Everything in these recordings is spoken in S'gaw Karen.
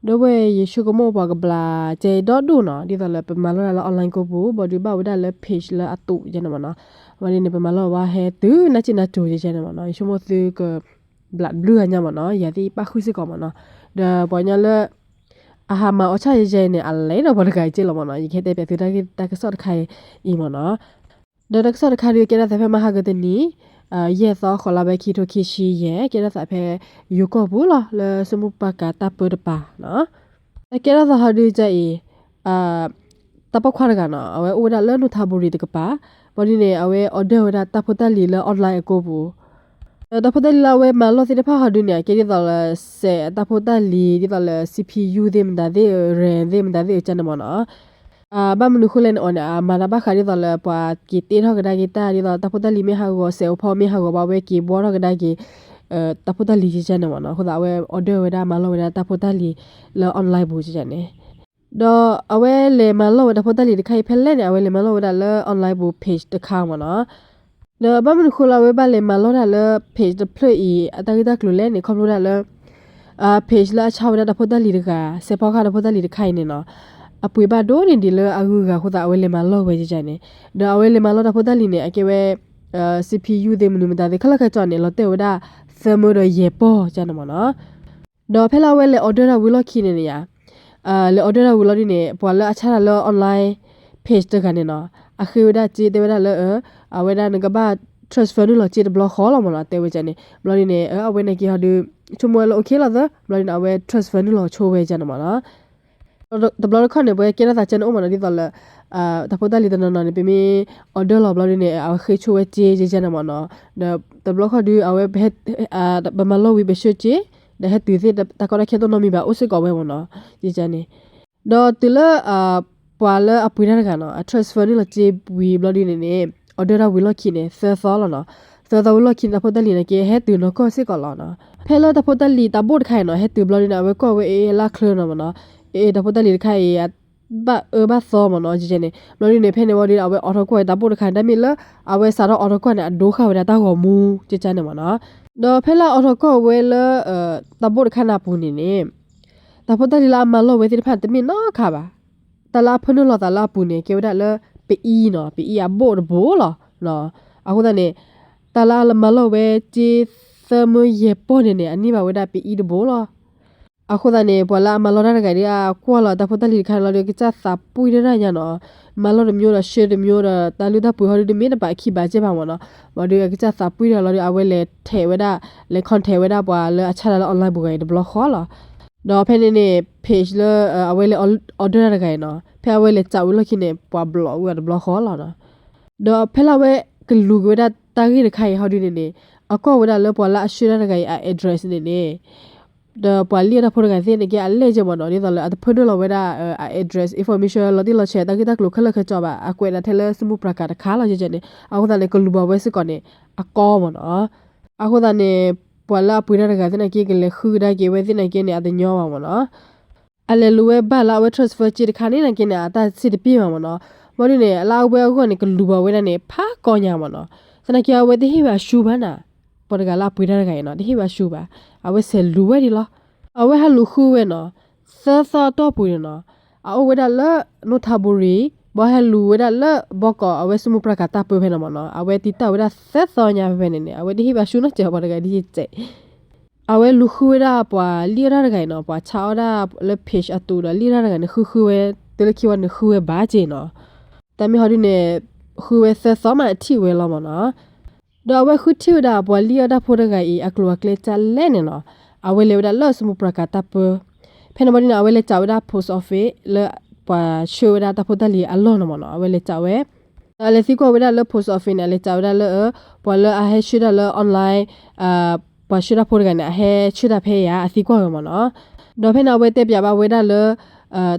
ဒီပုၢ်ဝဲၢ် ယဆိကမိၣ်ပှၤကဘျးကဲဒီဒိၣ်နီၤ ဒ်သိးလၢပမၤလိတၢ်လၢ online ကိးပူၤ ဘၣ်ဒုးဘၣ်ဝဲဒၣ်လၢ page လၢအတိၢ်ယဲန့ၣ်မ့ၢ်နီၤ. ဝဲဒ်န့ၣ် ပမၤလိဘၣ်ဟဲတုၤနၢ်စ့ၢ်နၢ်တိၤယဲန့ၣ်မ့ၢ်နီၤ. ယဆိကမိၣ်သုကဘျးဘျုးဂၤညါမ့ၢ်နီၤ, ယၤသ့ၣ်ပၣ်ဃုာ်စ့ၢ်ကီးမ့ၢ်နီၤ. ဒီးပှၤကညီလၢ အဟးမၤအီၣ်ဆၣ်ယဲယဲန့ၣ် အလဲၤဒီးပှၤတဂၤအံၤက့လီၤမ့ၢ်နီၤ. ယကဟဲတဲပၠးသုတၢ်ကစီၣ်တခါအံၤမ့ၢ်နီၤ. ဒီးတၢ်ကစီၣ်တခါဒုး ကဲထီၣ်သးဖဲမဟါကတနံၤ ယဲၢ်သီ ဃိးလါဝဲ ခံထိခံဆံယဲၢ် ကဲထီၣ်သးဖဲ ယိၤကီၢ်ပူၤလီၤ လၢစမုၢ်ပှၢ်ကၤတၢ်ပၢတပၤနီၤ. တၢ်ကဲထီၣ်သးဟီဒုးကအံၤ တၢ်ပိာ်ခွါတဂၤနီၤ အဝဲအိၣ်ဝဲဒၣ်လၢနိထးဘူရံၤတကပၤ, ဘၣ်ဒုးန့ၣ် အဝဲ order ဝဲဒၣ်တၢ်ဖိတၢ်လံၤလၢ online အကိးပူၤ ဒီးတၢ်ဖိတၢ်လံၤလၢအဝဲမၤလိသ့ၣ်တဖၣ်ဟီဒုးန့ၣ် အကဲဒ်သိးလၢ စဲးတၢ်ဖိတၢ်လံၤ ဒ်သိးလၢ CPU သ့ၣ်မတၤသ့ၣ် RAM သ့ၣ်မတၤသ့ၣ်ကန့ၣ်မ့ၢ်နီၤ. ဘၣ်မနုၤဃိလဲၣ်န့ၣ် အီၤန့ၣ် အမၤတၢ်ဘၣ်ဃးဒ်သိးလၢပှၤက့ၤတ့ထီၣ်ကဒါက့ၤတၢ် ဒ်သိးတၢ်ဖိတၢ်လံၤမ့ၢ်ဟးဂီၤ စဲးအိၣ်ဖီမ့ၢ်ဟးဂီၤဘၣ် အဝဲက့ၤဘှီထီၣ်ကဒါက့ၤ တၢ်ဖိတၢ်လံၤကန့ၣ်မ့ၢ်နီၤ. အဃိသတးအဝဲ order ဝဲဒၣ်မၤလိဝဲဒၣ်တၢ်ဖိတၢ်လံၤလၢ online ပူၤန့ၣ် ဒီးအဝဲလဲၤမၤလိဝဲတၢ်ဖိတၢ်လံၤတခါအံၤဖဲလဲၣ်န့ၣ် အဝဲလဲၤမၤလိဝဲဒၣ်လၢ online ပူၤ page တခါမ့ၢ်နီၤ. ဒီးဘၣ်မနုၤဃိလၢအဝဲဘၣ်လဲၤမၤလိတၢ်လၢ page တဖျၢၣ်အံၤ အတၢ်ဂ့ၢ်တၢ်ကျိၤလဲၣ်န့ၣ် ခီဖျိဒၣ်လၢ page လၢအဆါဝဲဒၣ်တၢ်ဖိတၢ်လံၤတဂၤ စဲးဖီကဟၣ်တၢ်ဖိတၢ်လံၤတခါအံၤန့ၣ်နီၤ အပှ့ၤဘၣ်ဒိၣ်န့ၢ်ဒံးလၢအဂုၤအဂၤအဃိသတး အဝဲလဲၤမၤလိဝဲန့ၣ်. ဒီးအဝဲလဲၤမၤလိတၢ်ဖိတၢ်လံၤန့ၣ် အကဲဝဲ CPU သ့ၣ်မနုၤမတၤသ့ၣ် ခဲလၢာ်ခဲဆ့န့ၣ် လီၤတဲာ်ဝဲဒၣ် သၢမၢဒီးယဲၢ်ပီၢ်န့ၣ်မ့ၢ်နီၤ. ဒီးဖဲလၢအဝဲလဲၤ order တၢ်ဝံၤလီၢ်ခံန့ၣ်န့ၣ်ယါ လဲၤ order တၢ်ဝံၤလီၤဒုးန့ၣ် ပှၤလၢအဆါတၢ်လၢ online page တဂၤန့ၣ်နီၤ အဃ့ဝဲဒၣ်စ့တဲဝဲဒၣ်လၢ အဝဲဒၣ်နကဘၣ် transfer နုာ်လီၤစ့တဘျီဃီလီၤမ့ၢ်နီၤ တဲဝဲန့ၣ်. ဘျီဒုးန့ၣ် အဝဲန့ၣ်က့ၤဟီဒုး ဆိကမိၣ်ဝဲလၢ okay လီၤသၢ ဘျီဒုးန့ၣ် အဝဲ transfer နုာ်လီၤဆိဝဲန့ၣ်မ့ၢ်နီၤ. တဘျီတခီၣ်န့ၣ် ပှၤကဲထီၣ်သးကဲန့ၣ်အိၣ်မ့ၢ်နီၤ ဒ်သိးလၢ တၢ်ဖိတၢ်လံၤတနီၤနီၤန့ၣ် ပမ့ၢ် order လီၤဘျီဒုးန့ၣ် အဝဲဃ့ဆိဝဲစ့ယဲန့ၣ်မ့ၢ်နီၤ. ဒီးတဘျီခီၣ်ဒုး အဝဲ ပမၤလိဝံၤပဆှၢစ့ ဒီးဟဲတုၤသ့ၣ်တၢ်ကီတၢ်ခဲတအိၣ်နီတမံၤဘၣ် အိၣ်စ့ၢ်ကီးဝဲမ့ၢ်နီၤ ယဲန့ၣ်. ဒီးတုၤလၢ ပှၤလၢအပှ့ၤတၢ်တဂၤနီၤ အ transfer နုာ်လီၤစ့ဝံၤဘျီဒုးန့ၣ်န့ၣ် order တၢ်ဝံၤလီၢ်ခံန့ၣ် သၢသီလီၤနီၤ. သၢသီဝံၤလီၢ်ခံန့ၣ် တၢ်ဖိတၢ်လံၤန့ၣ်က့ ဟဲတုၤနီၢ်ကီၢ်စ့ၢ်ကီးလီၤနီၤ. ဖဲလၢတၢ်ဖိတၢ်လံၤတၢ်ဘိၣ်တခါအံၤနီၤ ဟဲတုၤဘျီဒုးန့ၣ် အဝဲကွၢ်ဝဲအ့ၣ်အ့ၣ်လၢချၢနီၤမ့ၢ်နီၤ. အ့ၣ်အ့ၣ် တၢ်ဖိတၢ်လံၤတခါအံၤ ဘၣ်အၢဘၣ်သီမ့ၢ်နီၤ ယဲန့ၣ်. ဘျီဒုးန့ၣ် ဖဲန့ၣ်ဝံၤဒီး အဝဲအိးထီၣ်ကွၢ်ဝဲတၢ်ဘိၣ်တခါန့ၣ် တၢ်မ့ၢ်လၢ အဝဲစးထီၣ်အိးထီၣ်ကွၢ်န့ၣ် အဒိဃာ်ဝဲဒၣ်တၢ်ဂီၤမူ ကန့ၣ်မ့ၢ်နီၤ. ဒီးဖဲလၢအိးထီၣ်ကွၢ်ဝဲလၢ တၢ်ဘိၣ်တခါန့ၣ်အပူၤန့ၣ်န့ၣ် တၢ်ဖိတၢ်လံၤလၢအမၤလိဝဲသ့ၣ်တဖၣ်န့ၣ် တမ့ၢ်နီတခါဘၣ်. တၢ်လၢအဖၢနုာ်လီၤသးလၢအပူၤန့ၣ် ကဲဝဲဒၣ်လၢ ပအံၤနီၤ ပအံၤအဘိၣ်တဘိလီၤ. အဃိသတးန့ၣ် တၢ်လၢအမၤလိဝဲစ့သၢမၢယဲၢ်ပီၢ်န့ၣ်န့ၣ် အန့ၢ်ဘၣ်ဝဲဒၣ်ပအံၤတဘိလီၤ. အဃိသတးန့ၣ် ပှၤလၢအမၤလိတၢ်တဂၤဒီး အကွၢ်လီၤတၢ်ဖိတၢ်လံၤတခါန့ၣ်လီၤဒီး ကစၢ်သးပှံၢ်တၢ်ညါနီၤ. မၤလိတမံၤဒီး ရှဲတမံၤဒီး တၢ်လုၢ်တၢ်ပှ့ၤဟီဒုး တမ့ၢ်တဘၣ်ခံဘၣ်ကဲဘၣ်မ့ၢ်နီၤ. ဘၣ်ဒီးအကစၢ်သးပှံၢ်တၢ်လီၤဒီး အဝဲလဲၤထဲးဝဲဒၣ် လဲၤ contact ဝဲဒၣ်ပှၤလၢအဆါတၢ်လၢ online ပူၤဂၤအံၤတဘျီဃီလီၤ. ဒီးဖဲန့ၣ်န့ၣ် page လၢ အဝဲလဲၤ order တၢ်တဂၤအံၤနီၤ ဖဲအဝဲလဲၤစးဝံၤလီၢ်ခံန့ၣ် ပှၤဘျီးဝဲအီၤတဘျီဃီလီၤနီၤ. ဒီးဖဲလၢအဝဲကလူၤက့ၤဝဲဒၣ်တၢ်ဂ့ၢ်တခါအံၤဟီဒုးန့ၣ်န့ၣ် အကွၢ်ဝဲဒၣ်လၢပှၤလၢအဆှၢတၢ်တဂၤအံၤ အ address န့ၣ်န့ၣ် ဒီးပှၤလံၣ်အီၣ်တၢ်ဖိတဂၤသ့ၣ်န့ၣ်က့ အလဲၣ်ကဲမ့ၢ်နီၤ ဒ်သိးလၢအတဖၢနုာ်လီၤဝဲဒၣ် အ address information လီၤတံၢ်လီၤဆဲး တၢ်ဂ့ၢ်တၢ်ကျိၤခဲလၢာ်ခဲဆ့ဘၣ် အကွဲးဒၣ်ထဲလၢ စမုၢ်ပြၤကၤ တခါလီၤ ကဲန့ၣ်. အဃိသတးန့ၣ် ကလူၤဘၣ်ဝဲစ့ၢ်ကီးန့ၣ် အကီမ့ၢ်နီၤ. အဃိသတးန့ၣ် ပှၤလၢအပှ့ၤတၢ်တဂၤသ့ၣ်န့ၣ်က့ ကလဲၤဃုကဒါက့ၤဝဲသ့ၣ်န့ၣ်က့န့ၣ် အတညီဘၣ်မ့ၢ်နီၤ. အလဲၤလူၤဝဲဘၣ်လၢအဝဲ transfer စ့တခါန့ၣ်န့ၣ်က့န့ၣ် အတၢ်စ့တပ့ၢ်ဘၣ်မ့ၢ်နီၤ. ဘၣ်ဒုးန့ၣ် လၢအဝဲအဂီၢ်န့ၣ် ကလူၤဘၣ်ဝဲဒၣ်န့ၣ် ဖးကီညါမ့ၢ်နီၤ. သနာ်က့အဝဲတဟ့ၣ်ဝဲအရှုံးဘၣ်နၤ, ပှၤတဂၤလၢအပှ့ၤတၢ်တဂၤအံၤနီၤ တဟ့ၣ်ဝဲအရှုံးဘၣ်, အဝဲဆဲးလူၤဝဲဒၣ်လီၤ. အဝဲဟဲလူၤဃုဝဲနီၤ, သၢသီအတီၢ်ပူၤန့ၣ်နီၤ, အအိၣ်ဝဲဒၣ်လၢ နိထးဘူရံၤ, ဘၣ်ဟဲလူၤဝဲဒၣ်လၢ ဘီကီး အဝဲစမုၢ်ပြၤကၤတၢ်ပၢဖဲန့ၣ်မ့ၢ်နီၤ. အဝဲတံာ်တာ်ဝဲဒၣ်သၢသီညါဖဲဖဲန့ၣ်န့ၣ် အဝဲတဟ့ၣ်ဝဲအရှုံးနီတစဲး ပှၤတဂၤဒ်ယဲစဲး အဝဲလူၤဃုဝဲဒၣ်ပှၤလံၣ်အီၣ်တၢ်တဂၤအံၤနီၤ, ပှၤဆါအီၣ်ဒၣ်လၢ page အတုၤဒီးလံၣ်အီၣ်တၢ်တဂၤန့ၣ် ဃုဃုဝဲ, တုၤလၢခံဝံၤန့ၣ်ဃုဝဲဘၣ်က့နီၤ. တၢ်မ့ၢ်ဟီဒုးန့ၣ် ဃုဝဲသၢသီမးထံၣ်ဝဲလီၤမ့ၢ်နီၤ. ဒီးအဝဲဃုထံၣ်ဝဲဒၣ်ပှၤလံၣ်အီၣ်တၢ်ဖိတဂၤအံၤ အကျိၤအကျဲဒ်လဲၣ်န့ၣ်နီၤ, အဝဲလဲၤဝဲဒၣ်လၢစမုၢ်ပြၤကၤတၢ်ပၢ ဖဲန့ၣ်ဘၣ်ဒုးန့ၣ် အဝဲလဲၤစးဝဲဒၣ် post office လၢပှၤဆှၢဝဲဒၣ်တၢ်ဖိတၢ်လံၤအလီၢ်န့ၣ်မ့ၢ်နီၤ, အဝဲလဲၤစးဝဲ ဒီးအလဲၤသံကွၢ်ဝဲဒၣ်လၢ post office န့ၣ် အလဲၤစးဝဲဒၣ်လၢ ပှၤလၢအဟဲဆှၢတၢ်လၢ online ပှၤဆှၢတၢ်ဖိတဂၤန့ၣ် အဟဲဆှၢတၢ်ဖဲယၤ အသံကွၢ်ဝဲမ့ၢ်နီၤ. ဒီးဖဲန့ၣ်အဝဲတဲပၠးဘၣ်ဝဲဒၣ်လၢ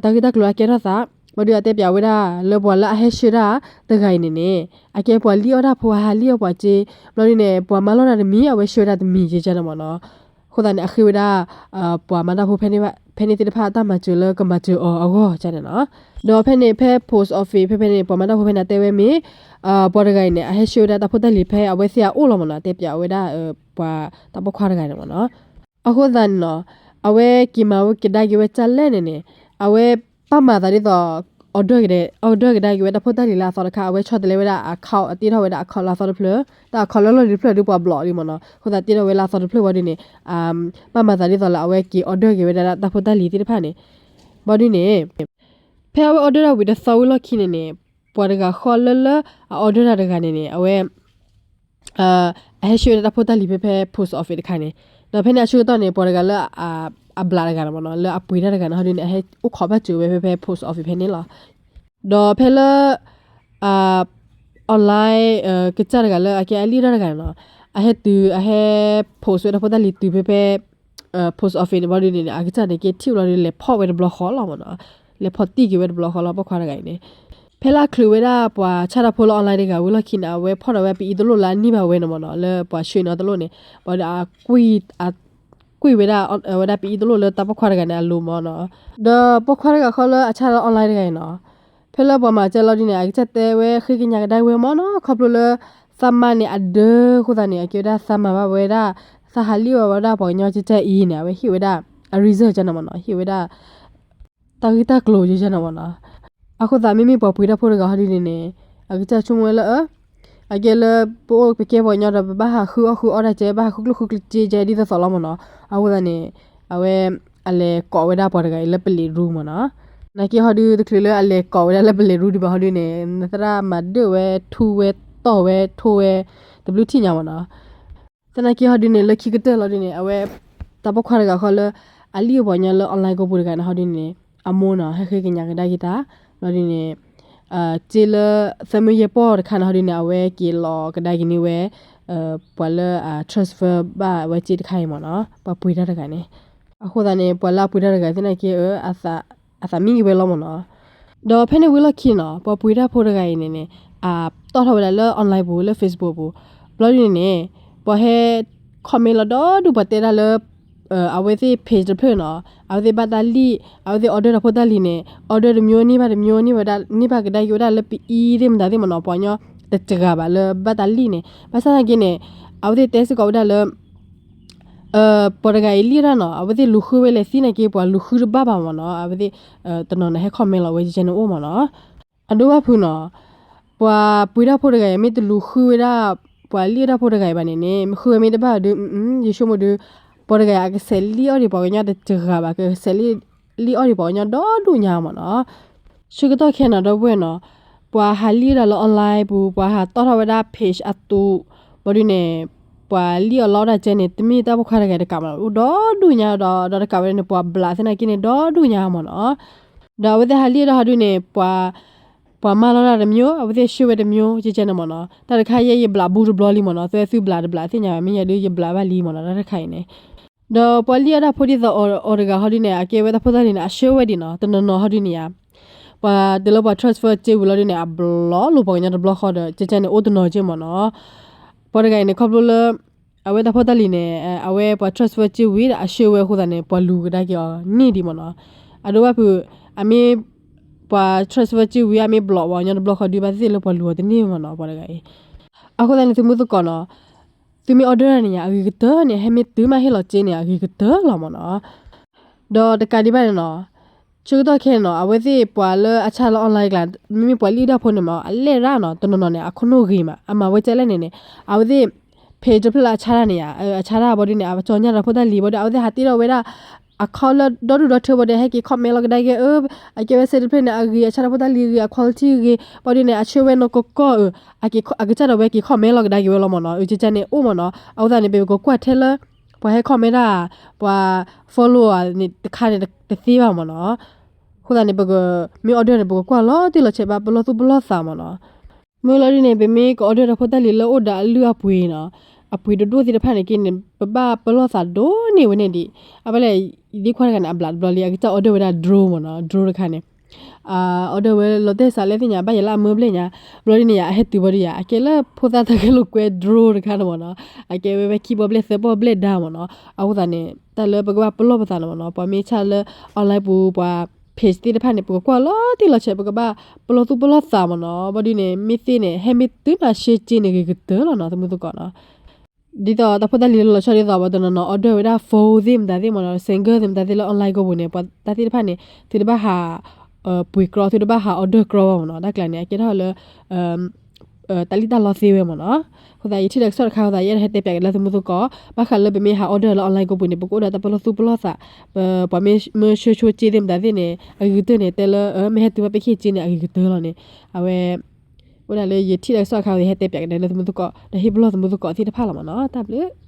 တၢ်ဂ့ၢ်တၢ်ကျိၤအကဲထီၣ်သး, ဘၣ်ဒုးအတဲပၠးဝဲဒၣ်လၢပှၤလၢအဟဲဆှၢတၢ်တဂၤအံၤန့ၣ်န့ၣ် အကဲပှၤလံၣ်အီၣ်တၢ်ဖိ အဟးလံၣ်အီၣ်ပှၤစ့, ဘျီဒုးန့ၣ် ပှၤမၤလီၢ်တၢ်တမံၤ အဝဲဆှၢဝဲဒၣ်တမံၤကဲန့ၣ်မ့ၢ်နီၤ. အဃိသတးန့ၣ် အဃ့ဝဲဒၣ် ပှၤမၤတၢ်ဖိဖဲန့ၣ်သ့ၣ်တဖၣ်အတၢ်မၤစၢၤလၢကမၤစၢၤအီၤအဂီၢ်ကန့ၣ်နီၤ. ဒီးဖဲန့ၣ်ဖဲ post office ဖဲဖဲန့ၣ် ပှၤမၤတၢ်ဖိဖဲန့ၣ်တဲဝဲမ့ၢ် ပှၤတဂၤအံၤန့ၣ် အဟဲဆှၢဝဲဒၣ်တၢ်ဖိတၢ်လံၤဖဲအဝဲသ့ၣ်အအိၣ်လီၤမ့ၢ်နီၤ, တဲပၠးဝဲဒၣ် ပှၤတၢ်ပိာ်ခွါတဂၤန့ၣ်မ့ၢ်နီၤ. အဃိသတးန့ၣ်နီၤ အဝဲက့ၤမၤဝဲကဒါက့ၤဝဲဒ်လဲၣ်န့ၣ်န့ၣ် အဝဲပာ်မၤသးဒ်သိး order ကဒါက့ၤဝဲတၢ်ဖိတၢ်လံၤလၢအသီတခါ အဝဲဆီတလဲဝဲဒၣ် account အတ့ထီၣ်ဝဲဒၣ် account လၢအသီတဖျၢၣ် တၢ် account လၢလီၢ်လံၤတဖျၢၣ်ဒုးပှၤဘျီးလံမ့ၢ်နီၤ အဃိသတးတ့ထီၣ်ဝဲလၢအသီတဖျၢၣ်ဝံၤဒ်န့ၣ် ပာ်မၤသးဒ်သိးလၢအဝဲက့ၤ order က့ၤဝဲဒၣ်တၢ်ဖိတၢ်လံၤသ့ၣ်တဖၣ်န့ၣ် ဘၣ်ဒ်န့ၣ် ဖဲအဝဲ order တၢ်ဝံၤတသီဝံၤလီၢ်ခံန့ၣ်န့ၣ် ပှၤတဂၤဃီလၢလၢအ order တၢ်တဂၤန့ၣ်န့ၣ် အဝဲ အဟဲဆှၢဝဲဒၣ်တၢ်ဖိတၢ်လံၤဖဲဖဲ post office တခါန့ၣ် ဒီးဖဲန့ၣ်အဆၢကတီၢ်န့ၣ် ပှၤတဂၤလၢ အဘျးတဂၤန့ၣ်မ့ၢ်နီၤ လၢအပှ့ၤတၢ်တဂၤန့ၣ် ဟီဒ်န့ၣ် အဟဲအိၣ်ခိးဘၣ်စၢၤဝဲဖဲဖဲ post office ဖဲန့ၣ်လီၤ. ဒီးဖဲလၢ online ကစၢ်တဂၤလၢအကဲအလံၣ်အဒၣ်တဂၤန့ၣ်နီၤ အဟဲတုၤ အဟဲ post ဝဲတၢ်ဖိတၢ်လံၤတုၤဖဲဖဲ post office န့ၣ် ဘၣ်ဒ်န့ၣ်န့ၣ် အကစၢ်န့ၣ်က့ၤထံၣ်ဝဲလီၤဒုး လဲၤဖီၣ်ဝဲတဘျီဃီလီၤမ့ၢ်နီၤ လဲၤဖီၣ်တံၢ်က့ၤဝဲတဘျီဃီလီၤ ပိာ်ခွါတဂၤအံၤန့ၣ် ဖဲလၢအချုးဝဲဒၣ်ပှၤဆၣ်တၢ်ဖိလၢ online တဂၤဝံၤလီၢ်ခံန့ၣ် အဝဲဖီၣ်ဒီးဝဲပအံတလိၣ်လၢအန့ၢ်ဘၣ်ဝဲန့ၣ်မ့ၢ်နီၤ လၢပှၤဆှၢန့ၢ်အီၤတလိၣ်န့ၣ် ဘၣ်ဒီး အ ကွံာ်ဝဲဒၣ် ဝဲဒၣ်ပအံတလိၣ်လၢတၢ်ပိာ်ခွါတဂၤန့ၣ်အလိၤမ့ၢ်နီၤ ဒီးပိာ်ခွါတဂၤဃီလၢအဆၣ်လၢ online တဂၤအံၤနီၤ ဖဲလၢပှၤမၤစၢၤလီၤဒ်န့ၣ် အကစၢ်တဲဝဲဃ့ကညးကဒါဝဲမ့ၢ်နီၤ ခီဖျိလၢ သးမါန့ၣ်အဒၢအဃိသတးန့ၣ် အကဲဝဲဒၣ်သးမၤဘၣ်ဝဲဒၣ် သးဟးလံၣ်ဘၣ်ဝဲဒၣ်ပှၤကညီကကၢ်အံၤန့ၣ် အဝဲဟ့ၣ်ဝဲဒၣ် အ reason ကန့ၣ်မ့ၢ်နီၤ ဟ့ၣ်ဝဲဒၣ် တၢ်ဂ့ၢ်တၢ်ကျိၤကန့ၣ်မ့ၢ်နီၤ အဃိသတးမ့မ့ၢ်ပှၤပှ့ၤတၢ်ဖိတဂၤဟီဒ်န့ၣ်န့ၣ် အကစၢ်ဆိကမိၣ်ဝဲလၢ အကဲလၢပအိၣ်ပကဲပှၤကညီဒီး ပဘၣ်ဟးဃုအီၣ်ဃုအီတၢ်ကဲ ဘၣ်ဟးဃုကျိၣ်ဃုကျဲကဲဒ်သိးသိးလီၤမ့ၢ်နီၤ အဃိသတးန့ၣ် အဝဲ အလဲၤကိးဝဲဒၣ်ပှၤတဂၤအံၤလၢပလံးရူမ့ၢ်နီၤ နာ်က့ဟီဒုးတချုးလၢအလဲၤကိးဝဲဒၣ်လၢပလံးရူဒံးဘၣ်ဟီဒ်န့ၣ် နသရၣ်မၤဒၢၣ်ဝဲထူဝဲတီၢ်ဝဲထိဝဲ တဘျုးထံၣ်ညါမ့ၢ်နီၤ သနာ်က့ဟီဒုးန့ၣ် လၢခံကတၢၢ်လီၤဒုးန့ၣ် အဝဲ တၢ်ပိာ်ခွါတဂၤဃီလၢ အလံၣ်အပှၤကညီလၢ online ကိးပူၤတဂၤန့ၣ်ဟီဒုးန့ၣ် အမိၢ်နီၤ ဟဲဃ့ကညးကဒါက့ၤတၢ် လီၤဒုးန့ၣ် စ့လၢ သၢမုၢ်ယဲၢ်ပီၢ်တခါန့ၣ်ဟီဒုးန့ၣ် အဝဲက့ၤလီၤကဒါက့ၤန့ၢ်ဝဲ ပှၤလၢ transfer ဘၣ်ဝဲစ့တခါအံၤမ့ၢ်နီၤ ပှၤပှ့ၤတၢ်တဂၤန့ၣ် အဃိသတးန့ၣ် ပှၤလၢအပှ့ၤတၢ်တဂၤသနာ်က့ အသးမံက့ၤဝဲလီၤမ့ၢ်နီၤ ဒီးဖဲန့ၣ်ဝံၤလီၢ်ခံနီၤ ပှၤပှ့ၤတၢ်ဖိတဂၤအံၤန့ၣ်န့ၣ် အတီၣ်ထီၣ်ဝဲဒၣ်လၢ online ပူၤ လၢ Facebook ပူၤ ဘျီဒ်န့ၣ်န့ၣ် ပှၤဟဲ comment လီၤဒီဒူၣ် ပှၤတဲဒၣ်လၢ အဝဲသ့ၣ် page တဖျၢၣ်နီၤ အဝဲသ့ၣ်ဘၣ်တၢ်လံၣ် အဝဲသ့ၣ် order တၢ်ဖိတၢ်လံၤန့ၣ် order တမျိုးန့ၢ်ဘၣ်တမျိုး န့ၢ်ဘၣ်ကဒါက့ၤဝဲဒၣ်လၢပအံသ့ၣ်မတၤသ့ၣ်မ့ၢ်နီၤ ပှၤကညီတစှၤဘၣ်လၢဘၣ်တၢ်လံၣ်န့ၣ် ဘၣ်ဆၣ်သနာ်က့န့ၣ် အဝဲသ့ၣ်တဲစ့ၢ်ကီးဝဲဒၣ်လၢ ပှၤတဂၤအံၤလံၣ်ဒၣ်နီၤ အဝဲသ့ၣ်လူၤဃုဝဲလဲၤသံနာ်က့ ပှၤလူၤဃုတဘၣ်ဘၣ်မ့ၢ်နီၤ အဝဲသ့ၣ် တနီၤန့ၣ်ဟဲ comment လီၤဝဲကဲန့ၣ်အိၣ်မ့ၢ်နီၤ အဒိဘၣ်ဖုးနီၤ ပှၤပှ့ၤတၢ်ဖိတဂၤအံၤ မ့ၢ်တလူၤဃုဝဲဒၣ် ပှၤလံၣ်အဒၣ်ဖိတဂၤအံၤဘၣ်န့ၣ်န့ၣ် မ့ၢ်ဃုဝဲမ့ၢ်တဘၣ်ဒီး ယဆိကမိၣ်ဒီး ပှၤတဂၤအံၤ အကဆဲးလံၣ်အီၣ်ဒံးပှၤကညီတစှၤဘၣ် ကဆဲးလံၣ်အီၣ်ဒံးပှၤကညီဒီဒူၣ်ညါမ့ၢ်နီၤ ဆၢကတီၢ်ခဲနီၤ ဒီပုၢ်ဝဲၢ်နီၤ ပှၤဟးလံၣ်ဝဲဒၣ်လၢ online ပူၤ ပှၤဟးတီၣ်ထီၣ်ဝဲဒၣ် page အသူး ဘၣ်ဒုးန့ၣ် ပှၤလံၣ်အီၣ်လီအီၣ်တၢ်ကဲန့ၣ် တမ့ၢ်တၢ်ပိာ်ခွါတဂၤတကးမ့ၢ်နီၤ အိၣ်ဒီဒူၣ်ညါဒီး ဒီးတကးဝဲဒၣ်န့ၣ် ပှၤဘျးသနာ်က့န့ၣ် ဒီဒူၣ်ညါမ့ၢ်နီၤ ဒီးအဝဲသ့ၣ်ဟးလံၣ်ဝဲဒၣ်ဟီဒုးန့ၣ် ပှၤ ပှၤမၢလီၤတၢ်တမျိုး အဝဲသ့ၣ်ဆှၢဝဲတမျိုး ကဲကဲန့ၣ်မ့ၢ်နီၤ တၢ်တခါယဲ ယဘျးဘူးတဘျီလံမ့ၢ်နီၤ သုသုဘျးတဘျးသ့ၣ်ညါဘၣ် မ့ၢ်ယၤဒုးယဘျးဘၣ်လံမ့ၢ်နီၤ တၢ်တခါအံၤန့ၣ် ဒီးပှၤလံၣ်အဒၣ်ဖိဒ်သိးအီၤတဂၤဟီဒုးန့ၣ် အကဲဝဲတၢ်ဖိတၢ်လံၤန့ၣ် အဆှၢဝဲဒံးနီၤ တနီၤနီၤဟီဒုးန့ၣ်ယါ ပှၤတုၤလၢပှၤ transfer စ့ဝံၤလီၤဒုးန့ၣ် အဘျီလိာ်ပှၤကညီတဘျီဃီဒီး ကဲကဲန့ၣ် အိၣ်တနီၤကဲမ့ၢ်နီၤ ပှၤတဂၤအံၤန့ၣ် ခီဖျိလၢ အဝဲတၢ်ဖိတၢ်လံၤန့ၣ် အဝဲပှၤ transfer စ့ဝံၤဒီးအဆှၢဝဲအဃိသတးန့ၣ် ပှၤလူၤကဒါက့ၤအီၤန့ၢ်ဒံးမ့ၢ်နီၤ အဒိဘၣ်ဖုး အမ့ၢ် ပှၤ transfer စ့ဝံၤ အမ့ၢ်ဘျီးပှၤကညီတဘျီဃီဒုး ဘၣ်သ့ၣ်သ့ၣ်လၢပှၤလူၤအီၤတန့ၢ်မ့ၢ်နီၤ ပှၤတဂၤအံၤ အဃိသတးန့ၣ် သုမုၢ်သကိးနီၤ သုမ့ၢ် order န့ၣ်ယါ အဂ့ၤကတၢၢ်န့ၣ် ဟဲမ့ၢ်တုၤမးဟ့ၣ်လီၤစ့န့ၣ် အဂ့ၤကတၢၢ်လီၤမ့ၢ်နီၤ ဒီးတကးဒံးဘၣ်န့ၣ်နီၤ ဆၢကတီၢ်ခဲအံၤနီၤ အဝဲသ့ၣ်ပှၤလၢအဆါလၢ online ကျါ မ့မ့ၢ်ပှၤလံၣ်ဒၣ်ဖိန့ၣ်မ့ၢ် အလဲၣ်ရၣ်နီၤ တနီၤနီၤန့ၣ် အခိၣ်နူာ်ဂ့ၤမး အမၤဝဲဒ်လဲၣ်န့ၣ်န့ၣ် အဝဲသ့ၣ် page တဖျၢၣ်လၢအဆါတၢ်န့ၣ်ယါ အဆါတၢ်ဘၣ်ဒုးန့ၣ် အကၠီညါဒီးဖိတၢ်လံၤဘၣ်ဒီး အဝဲသ့ၣ်ဟးတ့ထီၣ်ဝဲဒၣ် account လၢဒီဒူၣ်ဒီထၢဘၣ်ဒီး ဟဲက့ၤ comment လီၤကဒါက့ၤ အကဲဝဲစ့တဖျၢၣ်န့ၣ် အဂ့ၤ အဆါတၢ်ဖိတၢ်လံၤဂ့ၤ အ quality ဂ့ၤ ဘၣ်ဒုးန့ၣ် အဆှၢဝဲနီၢ်ကီၢ်ကီၢ် အကစၢ်ဒၣ်ဝဲက့ၤ comment လီၤကဒါက့ၤဝဲလီၤမ့ၢ်နီၤ အကဲန့ၣ်အိၣ်မ့ၢ်နီၤ အဃိသတးန့ၣ် ပကကွၢ်ထဲလၢ ပှၤဟဲ comment တၢ် ပှၤ follow န့ၣ်တခါန့ၣ်တသ့ဘၣ်မ့ၢ်နီၤ အဃိသတးန့ၣ် ပကမ့ၢ် order န့ၣ် ပကကွၢ်လီၤတံၢ်လီၤဆဲး ဘၣ်ပလီၢ်သူၣ်ပလီၢ်သးမ့ၢ်နီၤ မ့ၢ်လီၤဒ်န့ၣ် ပမ့ၢ်က order တၢ်ဖိတၢ်လံၤလၢအိၣ်ဒီးအလုၢ်အပှ့ၤနီၤ အပှ့ၤတဒိၣ်သ့ၣ်တဖၣ်န့ၣ်က့န့ၣ် ပဘၣ်ပလီၢ်သးဒိၣ်န့ၢ်ဝဲန့ၣ်ဒံး အဝဲလဲၣ် ဒ့ခွါတဂၤန့ၣ် အဘျးတဘျီလံ အကစၢ် order ဝဲဒၣ် drone မ့ၢ်နီၤ drone တခါန့ၣ် order ဝဲလီၤတဲာ်စးလဲၣ်သ့ၣ်ညါ ဘၣ်ယဲလၢအမၢဘျဲၣ်ညါ ဘျီဒ်န့ၣ်ယါ အဟဲတုၤဘၣ်ဒ်ယါ အကဲလၢဖိသၣ်တၢ်ဂဲၤလိာ်ကွဲ drone တခါန့ၣ်မ့ၢ်နီၤ အကဲဝဲဝဲခံပီၣ်ဘျဲၣ်သၢပီၣ်ဘျဲၣ်ဒါမ့ၢ်နီၤ အဃိသတးန့ၣ် တၢ်လၢပကဘၣ်ပလီၢ်ပသးန့ၣ်မ့ၢ်နီၤ ပှၤမ့ၢ်ဆၣ်လၢ online ပူၤ ပှၤ page သ့ၣ်တဖၣ်န့ၣ် ပကကွၢ်လီၤတံၢ်လီၤဆဲး ပကဘၣ်ပလီၢ်သူၣ်ပလီၢ်သးမ့ၢ်နီၤ ဘၣ်ဒ်န့ၣ် မ့ၢ်သ့ၣ်န့ၣ် ဟဲမ့ၢ်တုၤနၤရှဲက့န့ၣ်ဂ့ၤကတၢၢ်လီၤနီၤ သမုသကိးနီၤ ဒ်သိးတၢ်ဖိတၢ်လံၤလၢလီၤဆီဒ်သိး ပှၤတနီၤနီၤ order ဝဲဒၣ် phone သ့ၣ်မတၤသ့ၣ်မ့ၢ်နီၤ single သ့ၣ်မတၤသ့ၣ်လၢ online ကိးပူၤန့ၣ် ပှၤတၢ်သ့ၣ်တဖၣ်န့ၣ် သုတဘၣ်ဟး ပှ့ၤကြီ သုတဘၣ်ဟး order ကြီဘၣ်မ့ၢ်နီၤ တၢ်ကျါန့ၣ် အကဲထီၣ်လၢ တၢ်လံၣ်တၢ်လီသ့ဝဲမ့ၢ်နီၤ. အဃိသတး ယထံၣ်ဒီးကစီၣ်တခါအဃိသတး ယအဲၣ်ဒိးဟဲတဲပၠးက့ၤလၢသုမုၢ်သကိး ဘၣ်ဃးလၢပမ့ၢ်ဟး order လၢ online ကိးပူၤန့ၣ် ပကအိၣ်ဒီးတၢ်ပလီၢ်သူၣ်ပလီၢ်သး ပှၤမ့ၢ်ဆှၢဆိက့သ့ၣ်မတၤသ့ၣ်န့ၣ် အဂ့ၤကတၢၢ်န့ၣ် တဲလၢ မ့ၢ်ဟဲတုၤဘၣ်ပ့ၣ်ခ့ၣ်က့န့ၣ် အဂ့ၤကတၢၢ်လီၤန့ၣ် အဝဲ အိၣ်ဒၣ်လၢယထံၣ်ဒီးကစီၣ်တခါအဃိသတး ဟဲတဲပၠးကဒါလၢသုမုၢ်သကိး ဒီးဟ့ၣ်ပလီၢ်သုမုၢ်သကိးသ့ၣ်တဖၣ်လီၤမ့ၢ်နီၤ တၢ်ဘျုး